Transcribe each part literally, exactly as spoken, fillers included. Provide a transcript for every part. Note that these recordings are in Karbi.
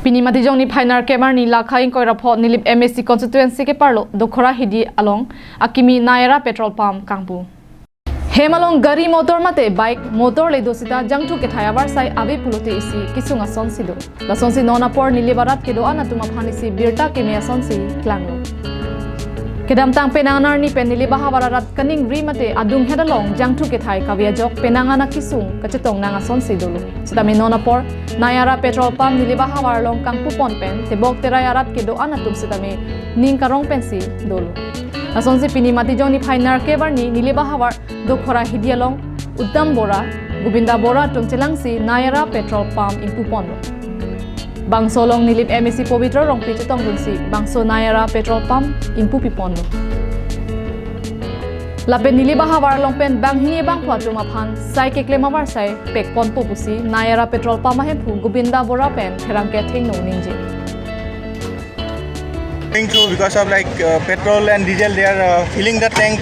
Pini Matijong niphai nerkep arni lakha ingkoi ra pho Nilip M A C constituency keparlo Dokhora Hidi along akimi Nayara petrol pump kangpu. Hem along gari motor mate bike motor le do sita jangthu kethai avarsai ave pulote isi kesung asonsi do. Lasonsi non apor Nilip arat kedo-an atum aphan isi birta keme asonsi klanglo. Kedamtang penang arni pen Nilip ahavar arat kaningri mate adunghet along jangthu kethai kave ajok penang an akesung kachetong nang asonsi dolo. Sitame non apor Nayara petrol pump Nilip ahavar along kangpupon pen tebok terai arat kedo-an atum sitame ning karong pensi dolo. Lasonsi pini Matijong niphai nerkep arni Nilip ahavar Dokhora Hidi along Uttam Bora, Gobinda Bora atum chelangsi Nayara petrol pump ingpuponlo. Bangso along Nilip M A C Pobitra Rongpi chetongdunsi bangso Nayara petrol pump ingpupiponlo. Lapen Nilip ahavar along pen banghini bangpho atum aphan sai keklem avarsai pekponpo pusi Nayara petrol pump ahemphu Gobinda Bora pen pherangke thengno ningje. Going through because of like uh, petrol and diesel, they are uh, filling the tank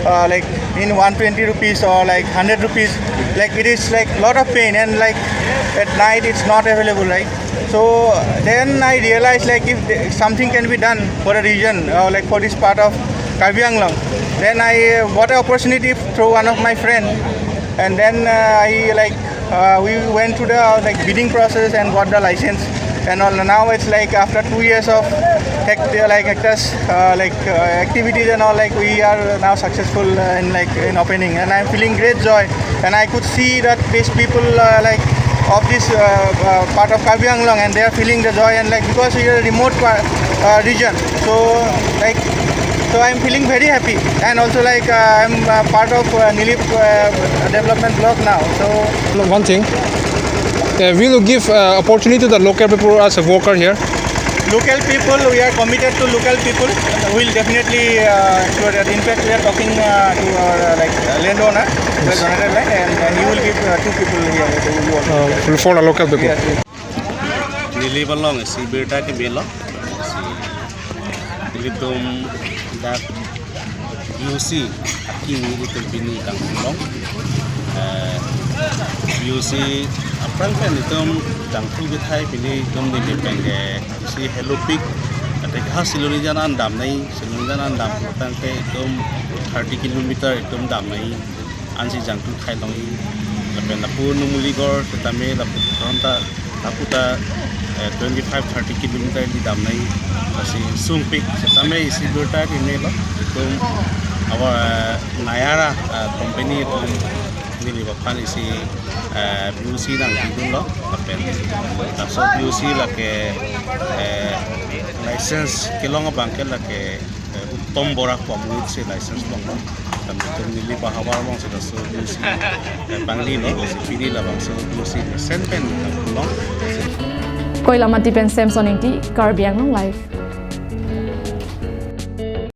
uh, like in one twenty rupees or like hundred rupees. Like it is like lot of pain, and like at night it's not available, right? So then I realized like if the- something can be done for a region or like for this part of Karbi Anglong, then I uh, got an opportunity through one of my friend, and then uh, I like uh, we went through the like bidding process and got the license and all. Now it's like after two years of hectic, like hectic, uh, like uh, activities and all, like we are now successful uh, in like in opening, and I'm feeling great joy. And I could see that these people uh, like of this uh, uh, part of Karbi Anglong, and they are feeling the joy, and like because we are a remote part, uh, region, so like so I'm feeling very happy, and also like uh, I'm uh, part of uh, Nilip uh, development block now. So One thing, uh, will you give uh, opportunity to the local people as a worker here? Local people, we are committed to local people. We'll definitely uh, ensure that. In fact, we are talking uh, to our uh, like uh, landowner, who has donated land, and uh, he will give uh, two people here. They will be also Uh, for the local people. Yes, yes. Nilip along isi birta kemelo. Ilitum dak B O C akimi ilitum pini kangpulong. Eh, B O C aphrang pen itum jangthu kethai pini itum Nilip pen ke isi Helopik ate ha Silonijan an damnei, Silonijan an dam tangte itum thirty kilometer itum damnei. Ansi jangthu thai long i lapen lapu Numuligarh setame lapu ronta lapu ta eh, twenty-five thirty kilometer ili damnei. Lasi sungpik setame isi birta kemelo itum our eh, Nayara eh, company itum Nilip aphan isi eh, B O C nangpidunlo lapen laso B O C lake eh, license kelong abang ke lake eh, Uttam Bora pu amonit si license longlo. Lapen itum Nilip ahavar along si laso B O C eh, panglilo, lasi pini labangso B O C mesen pen long. Koilamati pen Samson Ingti, Karbi Anglong Live.